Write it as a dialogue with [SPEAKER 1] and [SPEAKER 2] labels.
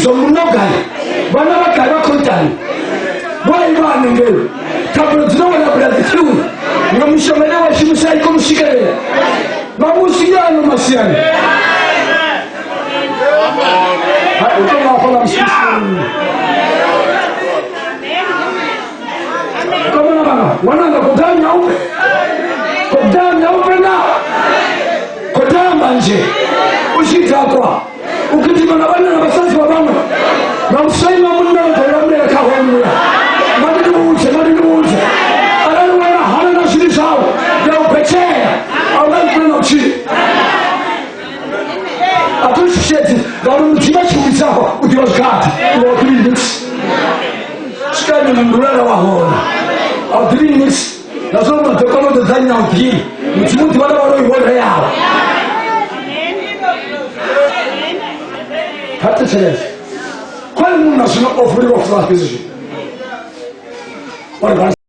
[SPEAKER 1] Zwo munna u gai? Vhana vha gai vha khou itani? Vho ima hanengei. Thabelo dzine wa rabela dzi pfiwe nga mishonga ine wa shumisa i koni u swikelela vhavhusi ano masiani. Hai, u tou nga hafhaḽa musi Kamana bana, ṅwananga khou nyaupe. Khou nyaupe na. Khou tamba nje. U tshi dakwa. U gidima na vhanna na vhasadzi vha vhaṅwe. Na u saima munna u ḓo lambelela kha hoyo muya. Nga ndi vhudze, nga ndi vhudze. Arali wena hana na zwivhi zwau, ndi a u betshela. A u nga kule na vhutshilo. A thi shushedzi ngauri mudzimu a tshi vhudza hafha u ḓivha zwikhathi. U a ḓivhi nix. Swika ni mndulala wa hone. A u ḓivhi nix. Na zwo madekwana u ḓo ḓa nnyi a u ḓivhi. Mudzimu u ḓivha na vhaloi vho reaho. Kha thetshelese. Khole munna zwino o vuliwa fula fhedzi zwino. Ori